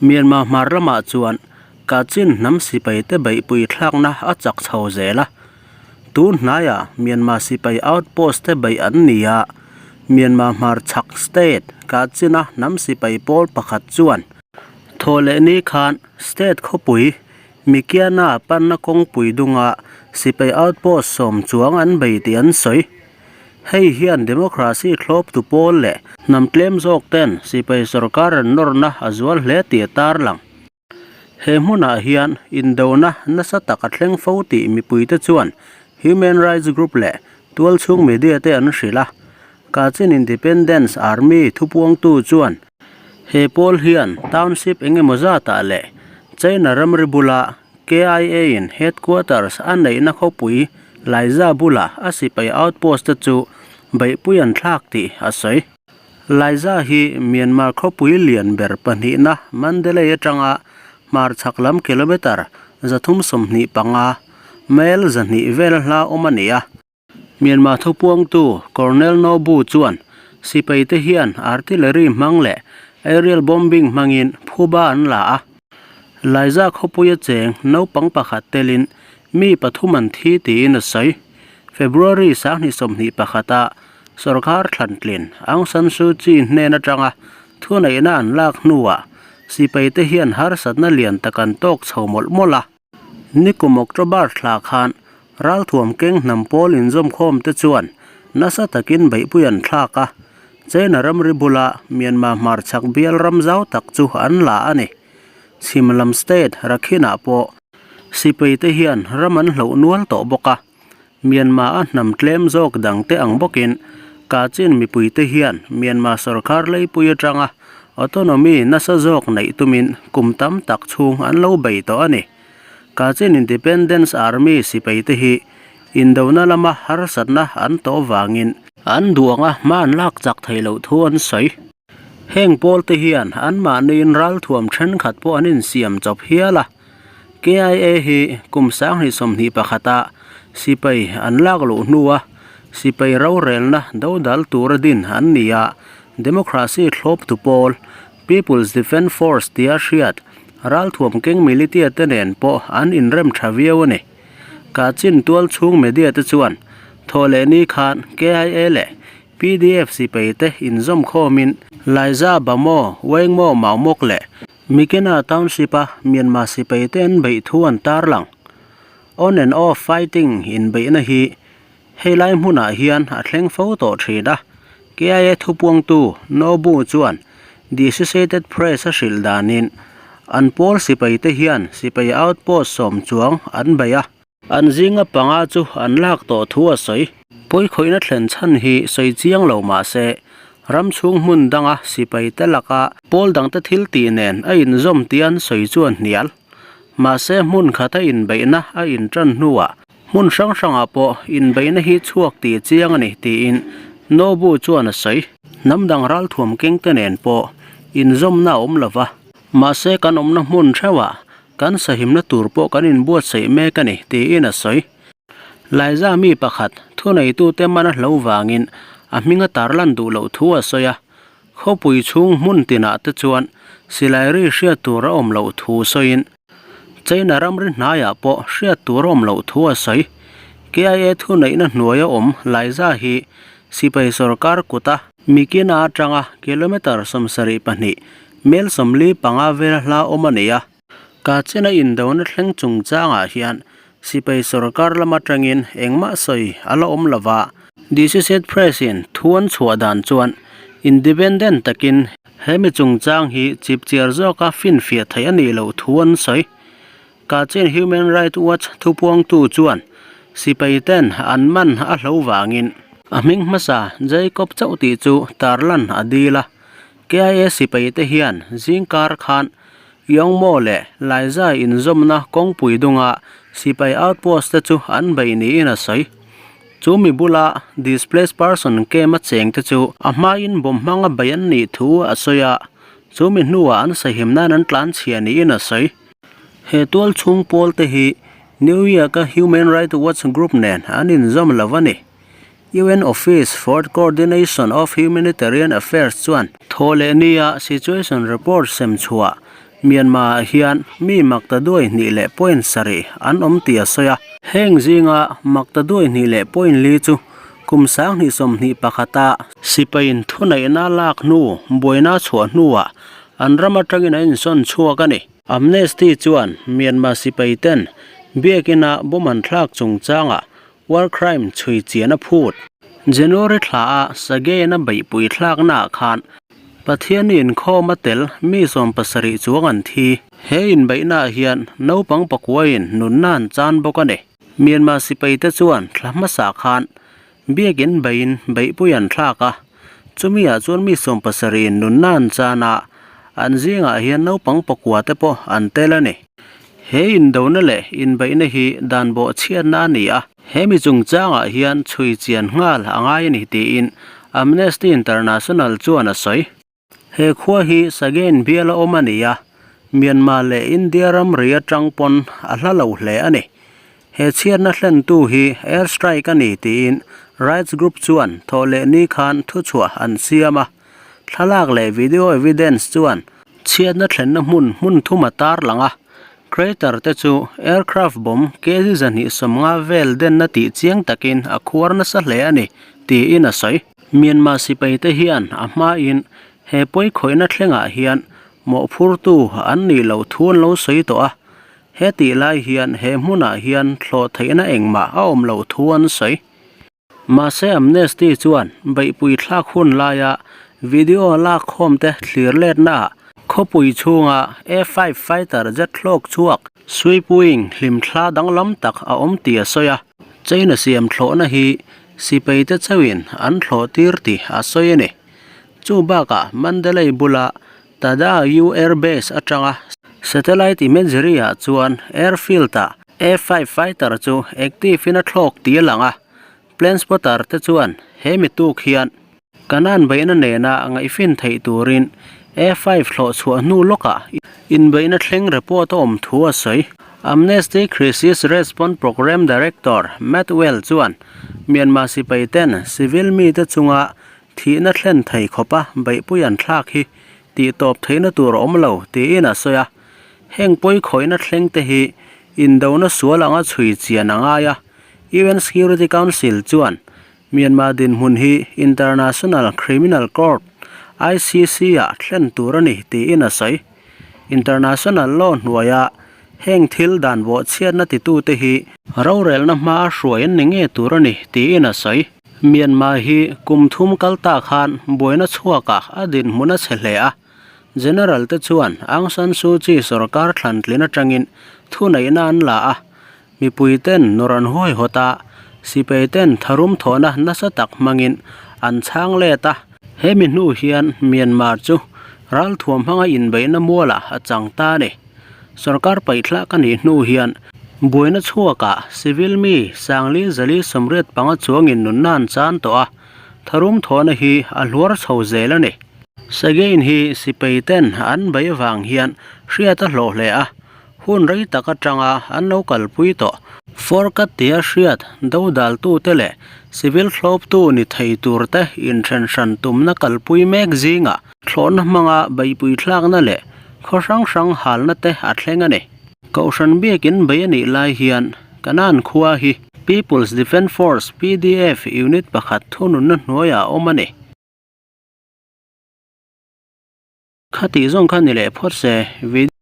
Myanmar hmar lamah chuan Kachin hnam sipaite beihpui thlakna a chak chho zel a. Tun hnaiah Myanmar sipai outpost te beih an ni a, Myanmar hmar chhak state Kachin-a hnam sipai pawl pakhat chuan Thawhlehni khan state khawpui Mikiana panna kawngpui dunga sipai outpost sawm chuang an bei tih an sawi. Hei hian democracy thlawptu pawl leh hnam tlem zawk ten sipai sorkar an nawrna a zual hle tih a tarlang. He hmunah hian indona nasa tak a thleng fo tih mipuite chuan human rights group leh tualchhung media te an hrilh a. Kachin Independence Army thupuangtu chuan he pawl hian township engemaw zatah leh China ramri bula KIA in headquarters a neihna khawpui Laiza bula a sipai outpost te chu beihpui an thlak tih a sawi. Laiza hi Myanmar khawpui lian ber pahnihna Mandalay atanga hmarchhak lam kilometre 325, mile 200 vel hla awm a ni a. Myanmar thupuangtu Colonel Nobu chuan sipaite hian artillery hmang leh aerial bombing hmangin phuba an la a. Laiza khawpuia cheng naupang pakhat telin mi pathum an thi tiin a sawi. February 2021 a sorkar thlantlin Aung San Suu Kyi hnen atanga thuneihna an lak hnuah sipaite hian harsatna lian tak an tawk chho mawlh mawlh a. Nikum October thla khan ralthuam keng hnam pawl inzawmkhawm te chuan nasa takin beihpui an thlak a, China ramri bula Myanmar hmarchhak bial ram zau tak chu an la a ni. Chhim lam state Rakhine ah pawh sipai te hian ram an hloh nual tawh bawk a, Myanmar a hnam tlem zawk dang te ang bawkin Kachin mipui te hian Myanmar sorkar leipui atanga Autonomy nasa zawk neih tumin kum tam tak chhung an lo bei tawh a ni. Kachin Independence Army sipai te hi indona lama harsatna an tawh vangin an duang a hma an lak chak theih loh thu an sawi. Heng pawl te hian anmahniin ralthuam thenkhat pawh an insiam chawp hial a. KIA hi kum 2021 a sipai an lak luh hnua sipai rorelna dodal tura din an ni a, Democracy thlawptu pawl, People's Defence Force tia hriat, ralthuam keng militia te nen pawh an inrem tha viau a ni. Kachin tual chhung media te chuan thawhlehni khan KIA leh PDF sipai te inzawm khawmin Laiza Bamo, Wengmo Maumok leh Mikena Township-a Myanmar sipai te an beih thu an tarlang. On and off fighting inbeihna hi Hei lai hmunah hian a thleng fo tawh thin a, KIA thupuangtu Nobu chuan The Associated Press a hrilh danin an pawl sipaite hian sipai outpost sawm chuang an bei a. An zinga panga chu an lak tawh thu a sawi. Pawikhawihna thlen chhan hi sawi chiang lo mah se, ram chhung hmun danga sipaite laka pawl dangte thil tih nen a inzawm tih an sawi chu a hnial. Mahse hmun khata inbeihna a intan hnuah Hmun hrang hrangah pawh inbeihna hi chhuak tih chiang a ni tiin Nobu chuan a sawi. Hnam dang ralthuam keng te nen pawh inzawmna a awm lo va, mahse kan awmna hmun theuhah kan sahimna tur pawh kan inbuatsaih mek a ni tiin a sawi. Laiza mi pakhat thuneitute man a hlo vangin a hming a tarlan duh loh thu a sawi a, khawpui chhung hmun tinah te chuan silai ri hriat tur a awm loh thu sawiin, China ramri hnaiah pawh hriat tur a awm loh thu a sawi. KIA thuneihna hnuaia awm Laiza hi sipai sorkar kuta Mikina atanga kilometre 72, mel 45 vel hla awm a ni a. Kachina indona thleng chungchangah hian sipai sorkar lam atangin engmah sawi a la awm lova. The Associated Press in thu an chhuah dan chuan independent takin He mi chungchang hi chipchiar zawka finfiah theih a nih loh thu an sawi. Kachin Human Rights Watch thupuangtu chuan sipai ten an man a hlo vangin a hming hmasa Jacob chauh tih chu tarlan a dil a. KIA sipai te hian zingkar khan Yongmo leh Laiza inzawmna kawngpui dunga sipai outpost te chu an beih niin a sawi. Chu mi bula displaced person camp a cheng te chu a hmain bawm hmanga beih an nih thu a sawi a, chu mi hnuah an sahim nan an tlan chhia niin a sawi. He tual chhung pawl te hi New York a Human Rights Watch group nen an inzawm lo a ni. UN Office for Coordination of Humanitarian Affairs chuan thaw leh nia situation report sem chhuah. Myanmar ah hian mi maktaduai hnih leh point sarih an awm tih a sawi a. Heng zinga maktaduai hnih leh point li chu kum 2021 a sipaiin thuneihna lak hnu buaina chhuah hnuah an ram atangin an insawn chhuak a ni. Amnesty chuan Myanmar sipai ten biakina bomb an thlak chungchangah war crime chhui chian a phut. January thla a Sagain a beihpui thlaknaah khan Pathian inkhawm a tel mi 70 chuang an thi. He inbeihnaah hian naupang pakuain nunna an chan bawk a ni. Myanmar sipai te chuan thla hmasa khan biakin beiin beihpui an thlak a, chumi ah chuan mi 70 in nunna an chan a, an zingah hian naupang pakua te pawh an tel a ni. He indona leh inbeihna hi dan bawhchhiatna a ni a. He mi chungchangah hian chhui chian nghal a ngai a ni tiin Amnesty International chuan a sawi. He khua hi Sagain bial a awm a ni a, Myanmar leh India ramri atang pawn a hla lo hle a ni. He chhiatna thlentu hi air strike a ni tiin rights group chuan thawhlehni khan thuchhuah an siam a. Thlalak leh video evidence chuan chhiatna thlenna hmun hmun thum a tarlang a, crater te chu aircraft bomb kg 250 vel denna tih chiang takin a khuar nasa hle a ni tiin a sawi. Myanmar sipai te hian a hmain he pawi khawihna thlengah hian mawhphurtu an nih loh thu an lo sawi tawh a, he tih lai hian he hmunah hian thlawh theihna engmah a awm loh thu an sawi. Mahse Amnesty chuan beihpui thlak hun laia video lak khawm te thlir letnaah khawpui chhunga A-five fighter jet hlawk chhuak sweep wing hlim thla danglam tak a awm tih a sawi a. China siam thlawhna hi sipai te chauhin an thlawh tir tih a sawi a ni. Chu bakah Mandalay bula Tada U Air Base atanga satellite imagery ah chuan airfield ah A-five fighter chu active in a thlawk tih a lang a. Plane spotter te chuan he mi tuk hian Kanan beihna nena ngaihfin theih turin A-five thlawh chhuah hnu lawkah inbeihna thleng report a awm thu a sawi. Amnesty Crisis Response Programme Director Matt Well chuan Myanmar sipai ten civil mite chunga thihna thlen thei khawpa beihpui an thlak hi tih tawp theihna tur a awm lo tiin a sawi a. Heng pawi khawihna thleng te hi indona sual anga chhui chian a ngai a. UN Security Council chuan Myanmar dinhmun hi International Criminal Court, ICC, ah thlen tur a ni tiin a sawi. International law hnuaia heng thil dan bawhchhiatna titute hi rorelna hmaa hruai an ni nge tur a ni tiin a sawi. Myanmar hi kum thum kal ta khan buaina chhuakah a dinhmun a chhe hle a. General te chuan Aung San Suu Kyi sorkar thlantlin atangin thuneihna an la a. Mipui ten nawr an huai hawt a, sipai ten tharum thawhna nasa tak hmangin an chhang let a. Hemi hnu hian Myanmar chu ralthuam hmanga inbeihna mualah a chang ta a ni. Sorkar paihthlak a nih hnu hian buaina chhuakah civil mi Sangli Zali 85 chuangin nunna an chan tawh a, tharum thawhna hi a hluar chho zel a ni. Sagain hi sipai ten an beih avang hian hriat a hlawh hle a, Hun rei tak atanga an lo kalpui tawh. Forkat tia hriat dodaltute leh civil thlawptu ni thei turte inthen hran tumna kalpui mek zingah thlawhna hmanga beihpui thlakna leh khaw hrang hrang halna te a thleng a ni. Kohhran biakin bei a nih lai hian Kanan khua hi People's Defence Force, PDF, unit pakhat thununna hnuaiah a awm a ni. Khatih zawng kha ni leh phawt se. Video.